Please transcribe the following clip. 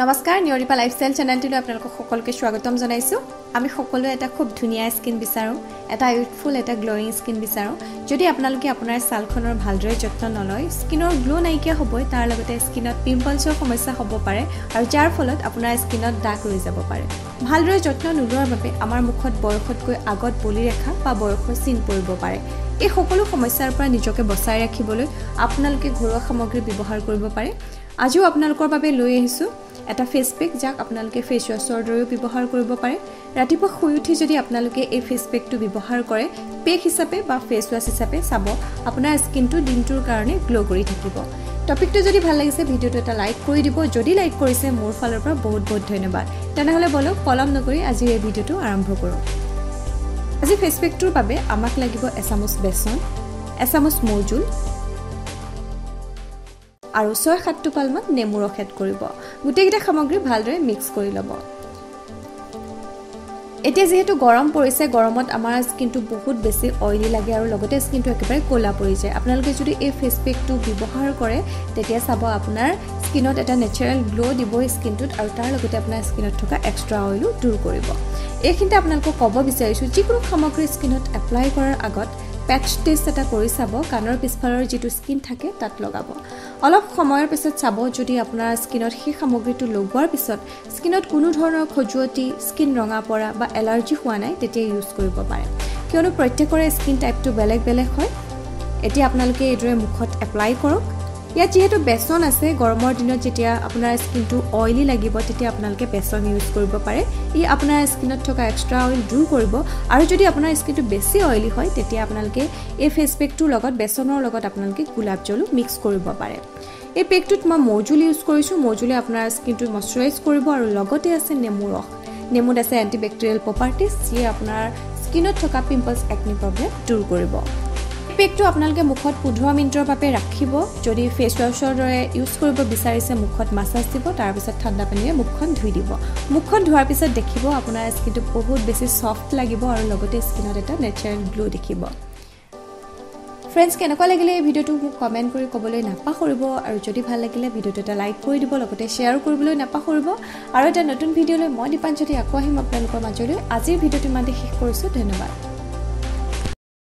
নমস্কাৰ, নিয়ৰিপা লাইফষ্টাইল চেনেলটোলৈ আপোনালোকক সকলোকে স্বাগতম জনাইছোঁ। আমি সকলোৱে এটা খুব ধুনীয়া স্কিন বিচাৰোঁ, এটা ইউথফুল, এটা গ্ল'য়িং স্কিন বিচাৰোঁ। যদি আপোনালোকে আপোনাৰ ছালখনৰ ভালদৰে যত্ন নলয়, স্কিনৰ গ্ল' নাইকিয়া হ'বই, তাৰ লগতে স্কিনত পিম্পলছৰ সমস্যা হ'ব পাৰে আৰু যাৰ ফলত আপোনাৰ স্কিনত দাগ ৰৈ যাব পাৰে। ভালদৰে যত্ন নোলোৱাৰ বাবে আমাৰ মুখত বয়সতকৈ আগত বলিৰেখা বা বয়সৰ চিন পৰিব পাৰে। এই সকলো সমস্যাৰ পৰা নিজকে বচাই ৰাখিবলৈ আপোনালোকে ঘৰুৱা সামগ্ৰী ব্যৱহাৰ কৰিব পাৰে। আজিও আপোনালোকৰ বাবে লৈ আহিছোঁ এটা ফেচ পেক, যাক আপোনালোকে ফেচ ৱাছৰ দৰেও ব্যৱহাৰ কৰিব পাৰে। ৰাতিপুৱা শুই উঠি যদি আপোনালোকে এই ফেচ পেকটো ব্যৱহাৰ কৰে, পেক হিচাপে বা ফেচ ৱাছ হিচাপে চাব আপোনাৰ স্কিনটো দিনটোৰ কাৰণে গ্ল' কৰি থাকিব। টপিকটো যদি ভাল লাগিছে ভিডিঅ'টো এটা লাইক কৰি দিব। যদি লাইক কৰিছে মোৰ ফালৰ পৰা বহুত বহুত ধন্যবাদ। তেনেহ'লে বলক পলম নকৰি আজিৰ এই ভিডিঅ'টো আৰম্ভ কৰোঁ। আজি ফেচ পেকটোৰ বাবে আমাক লাগিব এচামুচ বেচন, এচামুচ মৌজোল আৰু 6-7 টোপালমান নেমু ৰস এড কৰিব। গোটেইকেইটা সামগ্ৰী ভালদৰে মিক্স কৰি ল'ব। এতিয়া যিহেতু গৰম পৰিছে, গৰমত আমাৰ স্কিনটো বহুত বেছি অইলি লাগে আৰু লগতে স্কিনটো একেবাৰে ক'লা পৰি যায়। আপোনালোকে যদি এই ফেচ পেকটো ব্যৱহাৰ কৰে তেতিয়া চাব আপোনাৰ স্কিনত এটা নেচাৰেল গ্ল' দিব স্কিনটোত আৰু তাৰ লগতে আপোনাৰ স্কিনত থকা এক্সট্ৰা অইলো দূৰ কৰিব। এইখিনিতে আপোনালোকক ক'ব বিচাৰিছোঁ, যিকোনো সামগ্ৰী স্কিনত এপ্লাই কৰাৰ আগত পেটচ টেষ্ট এটা কৰি চাব। কাণৰ পিছফালৰ যিটো স্কিন থাকে তাত লগাব। অলপ সময়ৰ পিছত চাব যদি আপোনাৰ স্কিনত সেই সামগ্ৰীটো লগোৱাৰ পিছত স্কিনত কোনো ধৰণৰ খজুৱতি, স্কিন ৰঙা পৰা বা এলাৰ্জি হোৱা নাই, তেতিয়া ইউজ কৰিব পাৰে। কিয়নো প্ৰত্যেকৰে স্কিন টাইপটো বেলেগ বেলেগ হয়। এতিয়া আপোনালোকে এইদৰে মুখত এপ্লাই কৰক। ইয়াত যিহেতু বেচন আছে, গৰমৰ দিনত যেতিয়া আপোনাৰ স্কিনটো অইলি লাগিব তেতিয়া আপোনালোকে বেচন ইউজ কৰিব পাৰে। ই আপোনাৰ স্কিনত থকা এক্সট্ৰা অইল দূৰ কৰিব। আৰু যদি আপোনাৰ স্কিনটো বেছি অইলি হয় তেতিয়া আপোনালোকে এই ফেচ পেকটোৰ লগত বেচনৰ লগত আপোনালোকে গোলাপ জলো মিক্স কৰিব পাৰে। এই পেকটোত মই মৌজোল ইউজ কৰিছোঁ। মৌজোলে আপোনাৰ স্কিনটো মইশ্চাৰাইজ কৰিব আৰু লগতে আছে নেমু ৰস। নেমুত আছে এণ্টিবেক্টেৰিয়েল প্ৰপাৰ্টিজ, যিয়ে আপোনাৰ স্কিনত থকা পিম্পলছ, একনি প্ৰব্লেম দূৰ কৰিব। পেকটো আপোনালোকে মুখত 15 মিনিটৰ বাবে ৰাখিব। যদি ফেচ ৱাছৰ দৰে ইউজ কৰিব বিচাৰিছে মুখত মাছাজ দিব, তাৰপিছত ঠাণ্ডা পানীৰে মুখখন ধুই দিব। মুখখন ধোৱাৰ পিছত দেখিব আপোনাৰ স্কিনটো বহুত বেছি ছফ্ট লাগিব আৰু লগতে স্কিনত এটা নেচাৰেল গ্ল' দেখিব। ফ্ৰেণ্ডছ, কেনেকুৱা লাগিলে এই ভিডিঅ'টো মোক কমেণ্ট কৰি ক'বলৈ নাপাহৰিব। আৰু যদি ভাল লাগিলে ভিডিঅ'টো এটা লাইক কৰি দিব, লগতে শ্বেয়াৰ কৰিবলৈ নাপাহৰিব। আৰু এটা নতুন ভিডিঅ'লৈ মই দীপাঞ্জলি আকৌ আহিম আপোনালোকৰ মাজলৈ। আজিৰ ভিডিঅ'টো ইমানতে শেষ কৰিছোঁ। ধন্যবাদ।